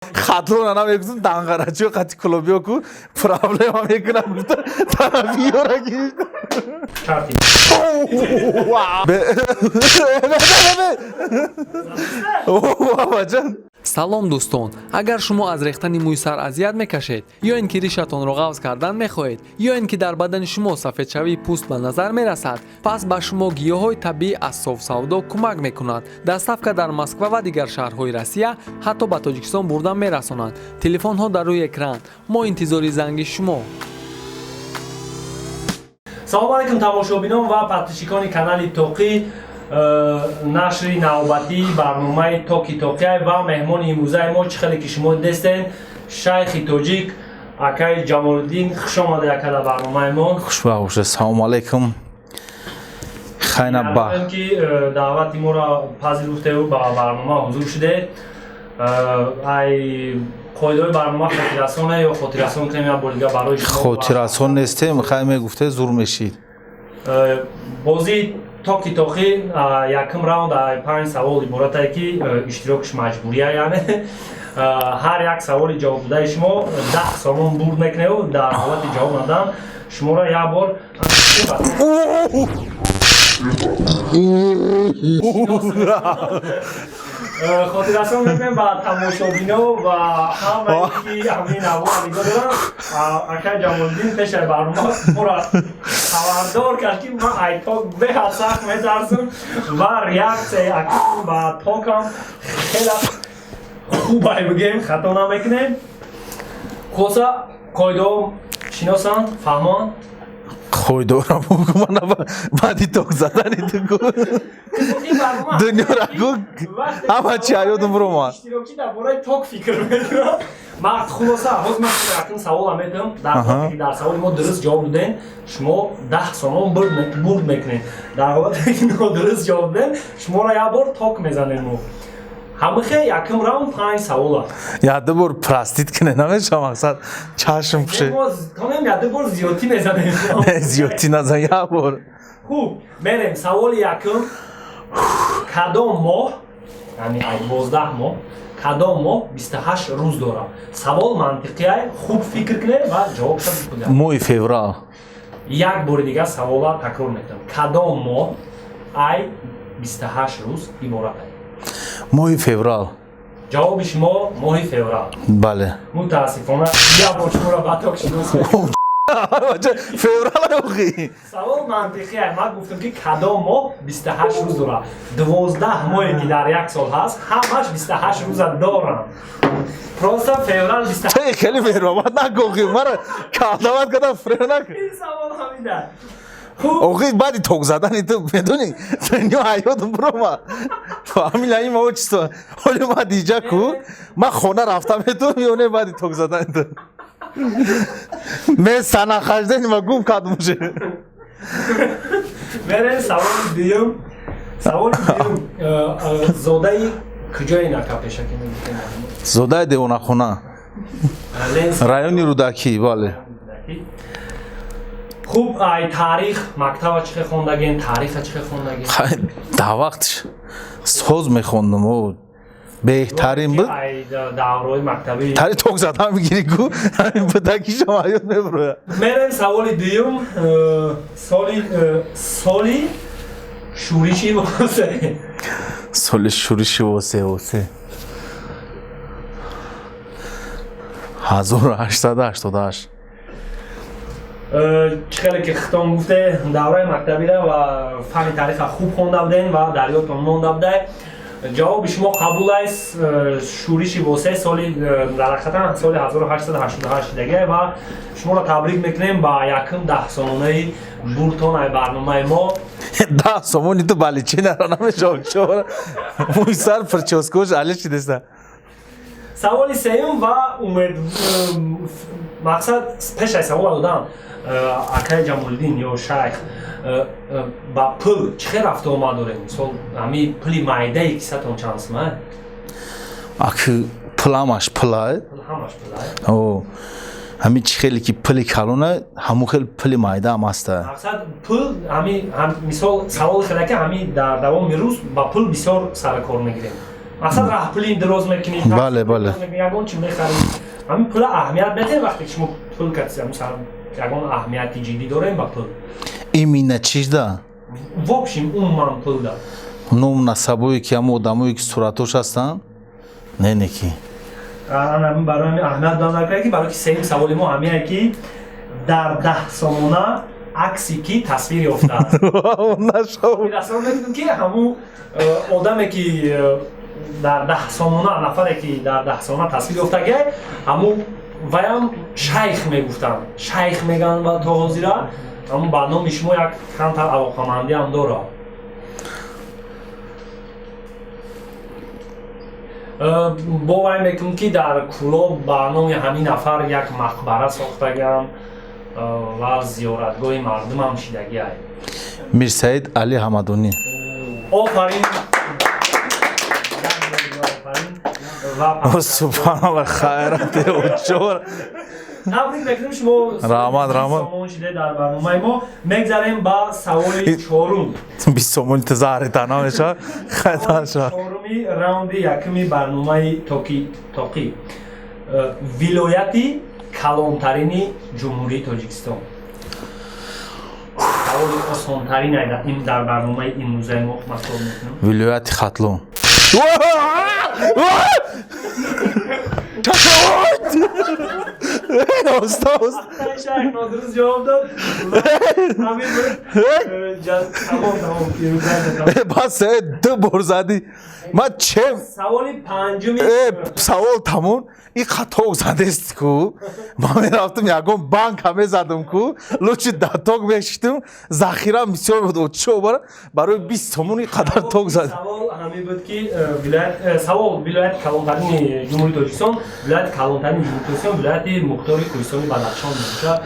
Хатлона намегузм, данғарачиё қати клубиё ку проблема мекунам, гуфта тарафиёра гирифта. Шарти. Бабаҷон. Салом, дӯстон! Агар шумо аз рехтани мӯи сар азият мекашед ё ин ки ришатонро ғафз кардан мехоҳед, ё ин ки дар бадани шумо сафедшавии пӯст ба назар мерасад, пас ба шумо гиёҳҳои табиӣ аз Софсавдо кӯмак мекунанд. Доставка дар Москва ва дигар шаҳрҳои Россия, ҳатто ба Тоҷикистон бурда мерасонанд. Телефонҳо дар рӯи экран. Мо интизори занги шумо. Салому алайкум, тамошобинон ва подписчикони канали Тоқӣ. Нашри навбатии барномаи Токи Тоқиай ва меҳмони имрӯзаи мо, чӣ хеле ки шумо дидестен, шайхи тоҷик акаи Ҷамолиддин. Хуш омада, ака, дар барномаи мо. Хушбахт бошед, салому алайкум, хайна ба. Ки даъвати моро пазируфтеу ба барнома ҳузур шудед. Ай қоидаҳои барнома хотиррасоне ё хотиррасон кунем як бор дига барои шумо? Хотиррасон нестем, хай мегуфте, зур мешид. Бозии Токи Тоқӣ, якум раунд панҷ савол иборатае, ки иштирокш маҷбурия, яъне ҳар як саволи ҷавоб додаи шумо 10 сомон бурд мекуневу дар ҳолати ҷавоб надан шуморо як бор хотиррасон мекунем ба тамошобино ва ҳамае ки ҳамин ҳаво нигоҳ доранд. Акай Ҷамолиддин пешаи барнома моро хабардор кард, ки ман ай ток беҳад сахт метарсам ва реаксияи акам ба токам хеле хубай, бигем, хато намекунем. Хулоса, қоидаҳо шиносанд, фаҳмон. Қоидаҳоро бугу, баъди ток задани ту гу дунёра гу, ҳама чи ҳаётум буромад. Иштирокчӣ дар бораи ток фикр мекунад. Ман, хулоса, ҳозир ман якум савола метавам. Дар ҳолате ки дар саволи мо дуруст ҷавоб додем, шумо 10 сомон бурд мекунед. Дар ҳолате ки нодуруст ҷавоб додем, шуморо як бор ток мезанем. Мо ҳамихе якум раунд панҷ савола. Як бор простить куне, намеша, мақсад, чашм пуше. Тонем, як бор зиёдтӣ мезанем. Зиёдтӣ назан, як бор. Хуб, мерем. Саволи якум: кадом моҳ, яъне ай 12 моҳ, кадом моҳ 28 рӯз дорад? Савол мантиқия, хуб фикр кунед ва ҷавобша бикунед. Моҳи феврал. Як бори дигар савола такрор мекунам: кадом моҳ ай 28 рӯз иборат аст? Моҳи феврал. Ҷавоби шумо моҳи феврал? Бале. Мутаассифона, як бор шуморо ба ток шинос. Феврал охи. Савол мантиқия. Ман гуфтам, ки кадом моҳ 28 рӯз дорад. 12 моҳе ки дар як сол ҳаст, ҳамаш 28 рӯза доранд, просто феврал. Хеле меҳрубон нагохи, мара калдават кардам, фрел накун. Савол ҳамина. Охи, баъди ток задани ту, медони, дунё ҳаётум бурома. Фамилия има, отчество. Ҳоли ма диҷа ку, ман хона рафта метавонам ё не? Баъди ток задани ту ме санахаждени ма гум кардум уже. Мерем саволи дуюм. Саволи дуюм: зодаи куҷое нака, пешаки мегуфтем? Зодаи Девонахона, райони Рӯдакӣ, бале. Хуб, ай таърих мактаба чӣ хел хондагем, тариха чӣ хел хондагем? Дар вақтш соз мехондум, беҳтарин буд. Давраҳои мактабӣ. Тари ток задан мегирӣ ку, ҳамин будакишам ҳаёт мебурояд. Мерем саволи дуюм. Соли шӯриши Восе? Соли шӯриши Восе 1888. Чӣ хеле ки хитом гуфте, давраи мактабира ва фанни тариха хуб хонда будем ва дар ёдтон монда буде. Ҷавоби шумо қабул аст. Шӯриши Восе соли дар ҳақиқатан соли 1888 шидагия ва шуморо табрик мекунем ба якум 10 сомонаи бурдтон ай барномаи мо. 10 сомони ту баличинара намешавад, чора мӯи сар прическош али шидеста. Саволи сеюм ва умед мақсад пешаи савола додан: акаи Ҷамолиддин ё шайх, ба пул чӣ хел рафту омад дорем? Мисол, ҳами пули майдаи кисатон чанд сума? Аки, пул ҳамаш пулай. Ҳамаш пулай. Ҳамин чӣ хеле ки пули калона, ҳамун хел пули майда ҳам ҳаста. Мақсад, пул ҳами, мисол, саволи хеле ки ҳами дар давоми рӯз ба пул бисёр саркор мегирем. Масалан, раҳпули дароз мекунӣ. Бале, бале. Ягон чи мехарӣ, ҳамин пула аҳамият метаҳед? Вақте ки шумо пул катси, ягон аҳамияти ҷиддӣ дорем ба пул? Именно чизда? В общем, умуман пулда. Ном насабое ки ҳамо одамое ки суратош ҳастанд, не, не ки. Барои ҳамин аҳамият назар кард, ки барои ки сеюм саволи мо ҳамине, ки дар 10 сомона акси ки тасвир ёфтааст? Расон мекунем, ки ҳамун одаме, ки дар 10 сомона, нафаре, ки дар 10 сомона тасвир ёфтагиай, ҳамун ваям шайх мегуфтанд, шайх мегӯянд ва то ҳозира ҳамун ба номи шумо як камтар алоқамандиам дорад. Бовар мекунем, ки дар Кӯлоб ба номи ҳамин нафар як мақбара сохтагиам ва зиёратгоҳи мардумам шидагиай. Мирсаид Али Ҳамадонӣ. Офарин! Субҳаналло, хайрат очор. Табрик мекунем шумо. Раҳмат, раҳмат. Сомон шиде дар барномаи мо. Мегзарем ба саволи чорум. 20 сомони ту заҳри тана мешавад, хайртан шавад. Чоруми раунди якуми барномаи токи тоқӣ. Вилояти калонтарини Ҷумҳурии Тоҷикистон. Саволи осонтарин ин дар барномаи имрӯзаи мо масъул мекунам. Вилояти Хатлон. Оста, оста. Шайх нодуруст ҷавоб дод. Ҳамин буд. Тамом, тамом. Бас, ду бор задӣ, ман чем. Саволи панҷуми. Савол тамом. И хаток задест ку, ман мерафтам, ягон банка мезадам ку, лучи да ток мешиштам, захира бисёр буд. Чо бара барои 20 сомон и қадар ток зад? Савол ҳамин буд, ки савол: вилояти калонтарини Ҷумҳурии Тоҷикистон. Вилояти калонтарини Ҷумҳурии Тоҷикистон вилояти Мухтори Кӯҳистони Бадахшон мебошад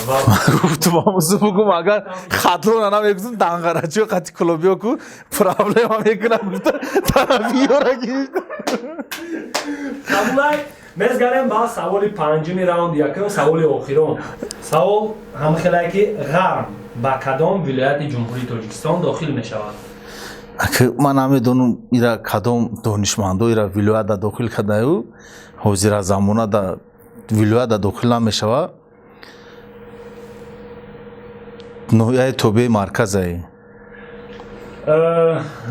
ва Гуфтум, ҳамузу бугум, агар Хатлона намегуфтум, данғарачиё қати клубиё ку проблема мекунам, гуфта тарафиёра гирифта. Қабулай. Мезгарем ба саволи панҷуми раунди якум, саволи охирон. Савол ҳамхелае, ки Ғарм ба кадом вилояти Ҷумҳурии Тоҷикистон дохил мешавад? Ман намедонам, ира кадом донишмандо ира вилоята дохил кардаю. Ҳозира замона да вилоята дохил намешавад, ноҳияи тобеи марказае.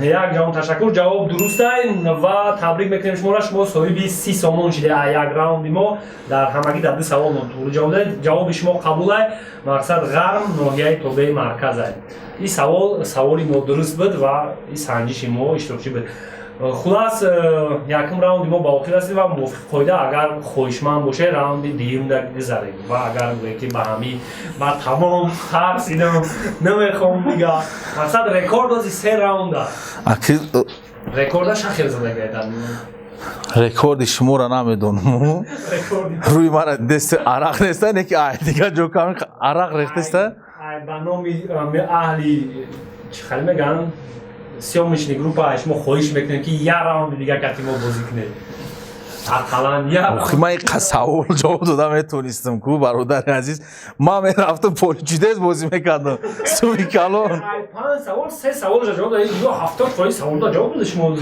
Як ҷавон, ташаккур, ҷавоб дурустай ва табрик мекунем шуморо. Шумо соҳиби 30 сомон шиде. Як раунди мо дар ҳамагӣ дар ду савол нотуғри ҷавоб додед. Ҷавоби шумо қабулай. Мақсад, Ғарм ноҳияи тобеи марказай. Ин савол саволи нодуруст буд ва ин санҷиши мо иштирокчӣ буд. Хулас, якум раунди мо ба охир расид ва мувофиқи қоида, агар хоҳишманд бошед, раунди дуюмда гузарем ва агар гӯе, ки ба ҳами ба тамом тарсидам, намехоҳам дига. Мақсад, рекорд ози се раунда. Рекорда шахел задагайдан. Рекорди шуморо намедонам. Рӯи мара дест арақ неста, не ки ай дига ҷо ками арақ рехтеста. Ба номи аҳли, чӣ хеле мегӯянд, съёмочный группа, шумо хоҳиш мекунем, ки як раунди дига кати мо бозӣ кунед, ақаллан як. Охи, ман иқа савол ҷавоб дода метонистам ку, бародари азиз. Ман мерафтам, Поле чудес бозӣ мекардам, суми калон. Панҷ савол, се саволша ҷавоб додед, ё 70% саволда ҷавоб дода шумо.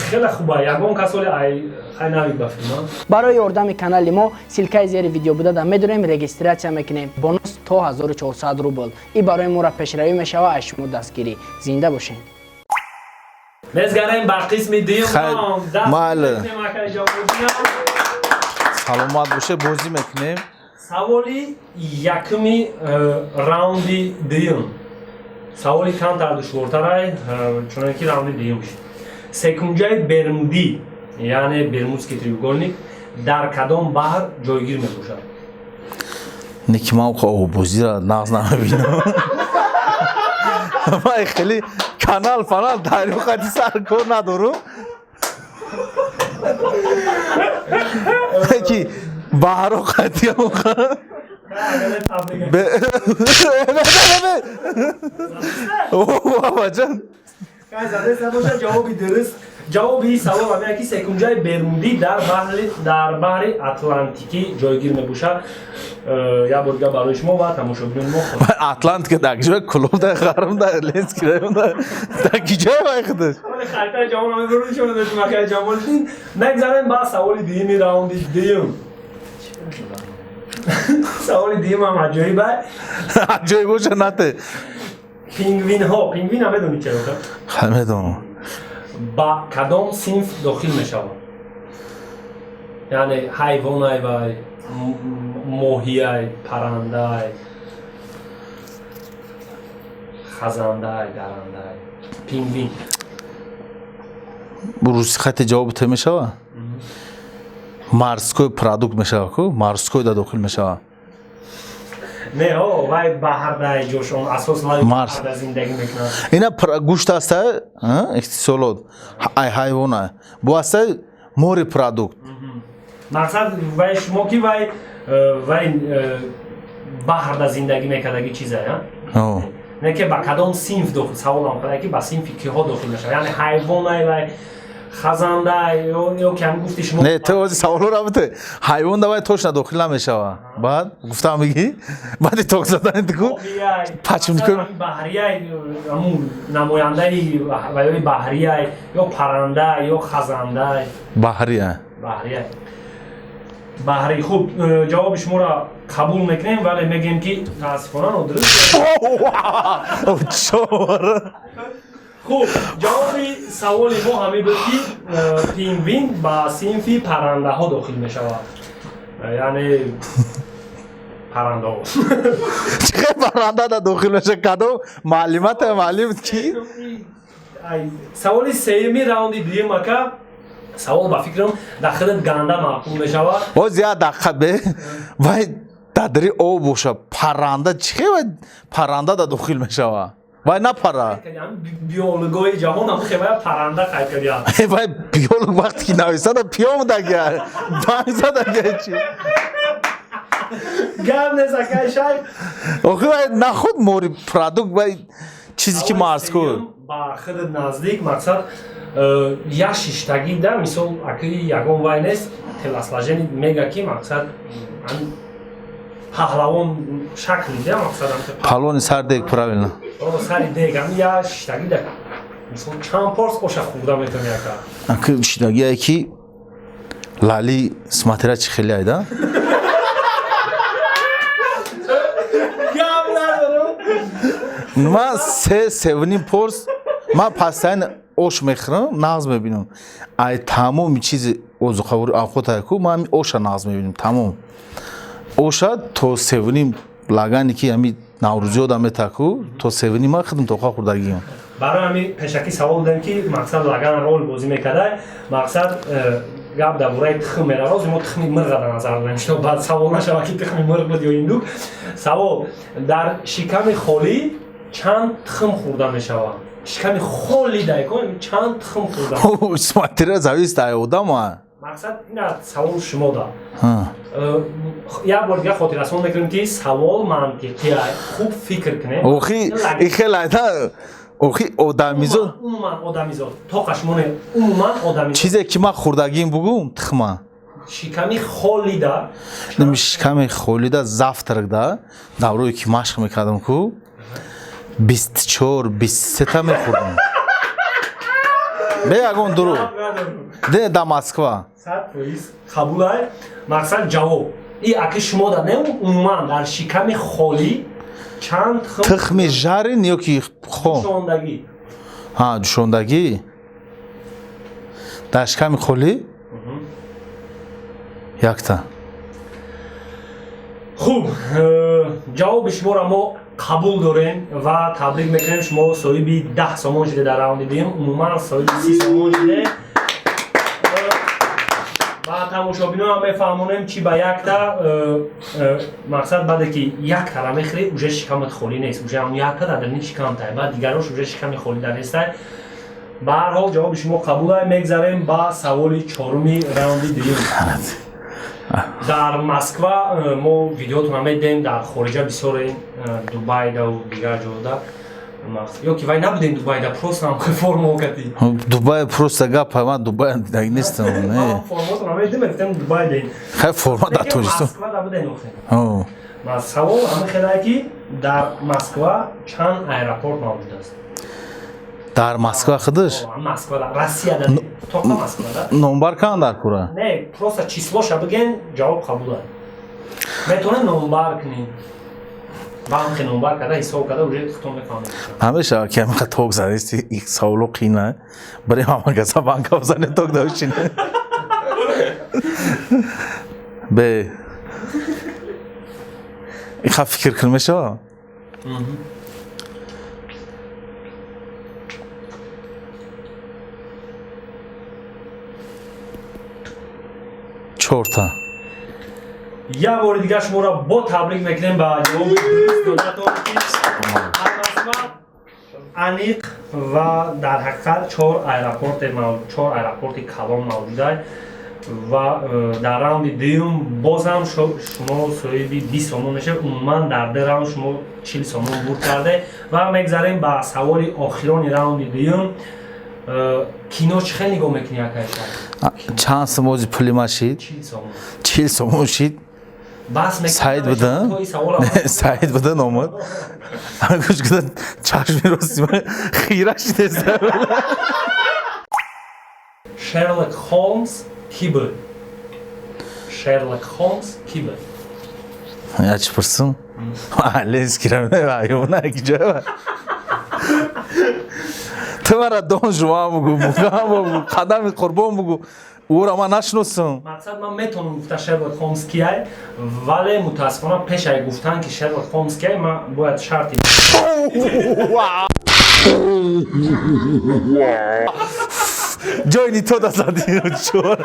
Хеле хуба, ягон кас оли ай хай навик ба филма. Барои ёрдами канали мо ссылкаи зери видео буда, медонем, регистрация мекунем, бонус то 1400 рубл и барои моро пешравӣ мешава. Аз шумо дастгирӣ. Зинда бошед. Мезгарем ба қисми дуюм. Майли, саломат боше, бозӣ мекунем. Саволи якуми раунди дуюм, саволи камтар душвортарай, чуноне ки раунди дуюм шуд. Секунҷаи Бермудӣ, яъне Бермудский треугольник, дар кадом баҳр ҷойгир мебошад? Не ки ман обозиро нағз намебинам. Ман хеле канал фанал дарё қати сар кор надорум, ки баҳро қати. Бабаҷон. Ҷавоби дуруст. Ҷавоби ин савол ҳамин ки секунҷаи Бермудӣ дар баҳри Атлантикӣ ҷойгир мебошад. Як бор дигар барои шумо ва тамошобинони мо. Атлантика дар киҷои Кулоб, дар Ғарм, дар Ленский район, дар киҷои вай худаш? Харитаи ҷаҳон мебурем, шумо дошт акаи Ҷамолиддин. Мегзарем ба саволи дуюми раунди дуюм. Саволи дуюм ҳам аҷоиб. Аҷоиб боша, нате. Пингвинҳо, пингвина медонӣ чаро? Ха, медонам. Ба кадом синф дохил мешаванд? Яъне ҳайвонай вай, моҳияй, парандай, хазандай, дарандай? Пингвин. Русӣ хати ҷавоб те мешава? Морской продукт мешава ку, морской да дохил мешава. Не, о, вай баҳрдай ҷошон асос Марс. Баҳрда зиндагӣ мекунанд. Ина гӯшт аста, истисолот ай ҳайвона бу аста, морепродукт. Мақсад вай шумо ки вай баҳрда зиндагӣ мекардагӣ чизай, О. не ки ба кадом синф дохил, саволам карда ки ба синфи киҳо дохил мешавад, яъне ҳайвонай вай, хазандай ё ки ҳам гуфти шумо. Не, ту ози саволро бите. Ҳайвон давай точно дохил намешава. Баъд гуфтам, бигӣ баъди ток задани ту. Моҳияй, Пачм мақсад кун. ҳамин баҳрияй, ҳамун намояндаи ваёи баҳрияй, ё паранда, ё хазандай? Баҳрия. Баҳрияй, баҳрӣ. Хуб, ҷавоби шуморо қабул мекунем, вале мегӯем ки мутаассифона нодуруст. Чор. Хуб, ҷавоби саволи мо ҳамин буд ки пингвин ба синфи паррандаҳо дохил мешавад. Яъне паррандаҳо. Чӣ хел парранда да дохил меша? Кадом маълимата маълим ки? Ай, саволи сеюми раунди дуюм, ака. Савол, ба фикрам, дар худат ганда маъқул мешавад. Боз як дақиқа бе. Вай дадари об боша, парранда чӣ хел вай парранда да дохил мешава? Вай напара. Биологои ҷаҳон ҳам хеле парранда қайд кардианд. Вай биолог вақте ки нависада, пиёмдага банг задага чи? Гап нест, акай Шайх. Охи вай нахуд морепродукт, вай чизе ки морской. Сеюм ба худат наздик, мақсад, як шиштагӣ да, мисол, аки ягон вай нест, телосложение мега ки мақсад ҳамин паҳлавон шакли да, мақсад Палони сар дег, правильно. О, сари дег, ҳамин як шиштагӣ да, мисол, чанд порс оша хӯрда метавонӣ, ака? Аки шидагие ки лали, смотря чи хеле айда. Гап надорам. Ман се, севним порс ман пастайн ош мехӯрам, нағз мебинам. Ай тамоми чизи озуқавори авқотае ку, ман ҳами оша нағз мебинам, тамом. Оша то севним лагане ки ҳами наврӯзиёда метаку, то севним ман худам тоқа хӯрдагиам. Барои ҳамин пешакӣ савол додем ки мақсад лаган рол бозӣ мекарда. Мақсад, гап дар бораи тухм меравад. Мо тухми мирға дар назар дорем, что баъд савол нашавад ки тухми мирғ буд ё индук. Савол: дар шиками холӣ чанд тухм хӯрда мешавад? Шиками холӣ дайко чанд тухм хӯрда? Смотря, зависит ай одама. Мақсад, ина савол шумо да. Як бор дигар хотиррасон мекунем ки савол мантиқия, хуб фикр кунем. Охи и хел айда, охи одамизод. Умуман одамизод, тоқа шумо не, умуман одамизод. Чизе ки ман хӯрдагиим бугум, тухма. Шиками холида. Шиками холида, завтрак да, даврое ки машқ мекардам ку, 24, 23-та мехӯрдам бе ягон дурӯғ, де да Москва. 100% қабулай. Мақсад, ҷавоб и аки шумо да не, умуман дар шиками холӣ чанд тухм? Тухми жарен ё ки хом? Ҷушондагӣ. Ҳа, ҷушондагӣ, дар шиками холӣ якта. Хуб, ҷавоби шуморо мо қабул дорем ва табрик мекунем, шумо соҳиби 10 сомон шуде дар раунди дуюм, умуман соҳиби 30 сомон шуде. Ба тамошобиноам мефаҳмонем, чи ба якта, мақсад, баъде ки яктара мехӯрӣ, уже шикамат холӣ нест, уже ҳамн якта дар дарини шикамтай, баъд дигарош уже шиками холӣ дар нестай. Ба ҳар ҳол, ҷавоби шумо қабулай. Мегзарем ба саволи чоруми раунди дуюм. Дар Москва мо видеотона медиҳем, дар хориҷа бисёре, Дубайдаву дигар ҷода. Ё ки вай набудем Дубай да, просто ҳам форма кати. Дубай просто гап, ман Дубай дидаги нестам. Не. Форматон ҳама дим, Дубай дем. Хай, форма дар Тоҷикистон. Москва да будем охе. Ма савол ҳама хелае ки дар Москва чанд аэропорт мавҷуд аст? Дар Москва худаш? Москва да, Россия да, тоқа Москва да. Номбар кан дар кура? Не, просто числоша бигӯен, ҷавоб қабул аст. Метавонед номбар кунед. Банки номбар карда, ҳисоб карда, уже худтон мефаҳмед. Ҳамеша ки ҳамақа ток задести, саволо қина. Барем ҳама каса банка бизанем, ток давшине. Бе. Иха фикр кун мешава? Чорта. Як бори дигар шуморо бо табрик мекунем ба ҷавоби дуруст додатон, ки дар Москва аниқ ва дар ҳақиқат чор аэропорти калон мавҷуданд ва дар раунди дуюм боз ҳам шумо соҳиби 20 сомон мешавед. Умуман дар ду раунд шумо 40 сомон бурд карде ва мегзарем ба саволи охирони раунди дуюм. Кино чӣ хел нигоҳ мекунӣ, акай Шайх? Чанд сом ози пули ма шид? 40 сомон. 40 сомон шид. Бас мекунам. Саид буда? То ин саволам. Саид буда номад. Гӯш куда, чашми рости ман хира шидест. Шерлок Холмс кӣ буд? Шерлок Холмс кӣ буд? Я чӣ пурсум? Ленский ра ки ҷоя. Ту мара Дон Жуан бугу, мугам бугу, қадами қурбон бугу. Ӯра ман нашиносам. Мақсад, ман метавонам гуфта Шерлок Холмс кияй, вале мутаассифона пешай гуфтан ки Шерлок Холмс кияй, ман бояд шарти Ҷои нито да зади. Чор.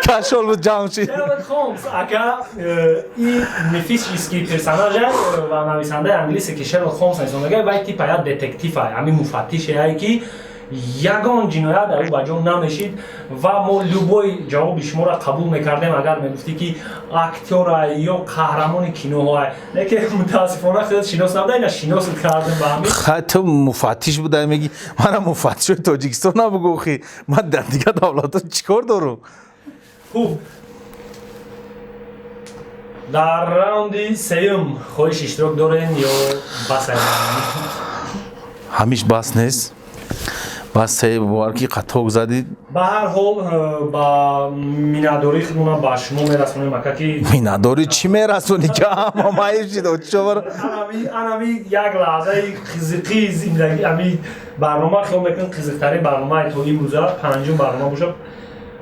Кашол буд, ҷамъ шид. Шерлок Холмс ака и мифический персонаж ва нависандаи англисе ки Шерлок Холмс нависондага, вай типа як детектив ай, ҳамин муфаттише ай ки ягон ҷиноят дар ӯ ба ҷо намешид ва мо любой ҷавоби шуморо қабул мекардем, агар мегуфтӣ ки актёр ай ё қаҳрамони киноҳо ай, лекин мутаассифона худат шинос набуда, ина шиносат кардем ба ҳамин. Хай, ту муфаттиш будай, меги мана муфаттишои Тоҷикистон набугу, охи ман дар дигар давлатҳо чӣ кор дорум? Хуб, дар раунди сеюм хоҳиш иштирок дорем ё бас? Ҳамиш бас нест, бас се бовар ки қаток задӣ. Ба ҳар ҳол ба миннатдории худмона ба шумо мерасонем, ака, ки Миннатдорӣ чӣ мерасонӣ, ки ҳама маиб шид човар? Анами як лаҳзаи қизиқии зиндагӣ, ами барнома, хиёл мекунем, қизиқтарин барномаи то имрӯза, панҷум барнома бошад,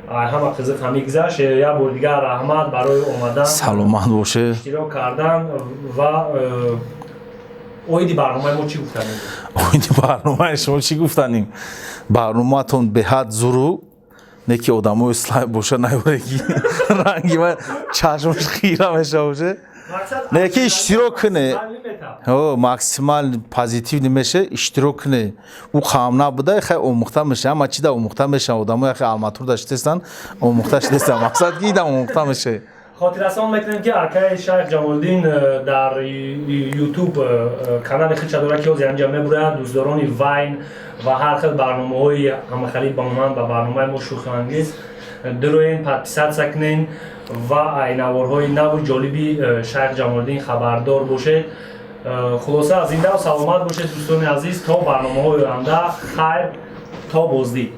ҳама қизиқ ҳами гузашт. Як бори дигар раҳмат барои омадан. Саломат боше. Иштирок кардан ва оиди барномаи мо чӣ гуфтанем? Оиди барномаи шумо чӣ гуфтанем? Барномаатон беҳад зуру, не ки одамои слай боша, наёре ки ранги ман чашмаш хира меша боше, не ки иштирок куне, максимал позитивный меше, иштирок куне. Ӯ қам набуда, хай омӯхта меша, ҳама чи да омӯхта меша. Одамои хай алматур да шитестан, омӯхта шитестан, мақсад ки идам омӯхта меше. Хотиррасон мекунем, ки акаи Шайх Ҷамолиддин дар Ютуб канали худша дорад, ки ҳозир ҳамҷа мебурад. Дӯстдорони вайн ва ҳар хел барномаҳои ҳамахали ба монанд ба барномаи мо шӯхиангез, дуроен, подписаться кунен ва айнаворҳои наву ҷолиби Шайх Ҷамолиддин хабардор бошед. Хулоса, зиндаву саломат бошед, дӯстони азиз, то барномаҳои оянда. Хайр, то боздид.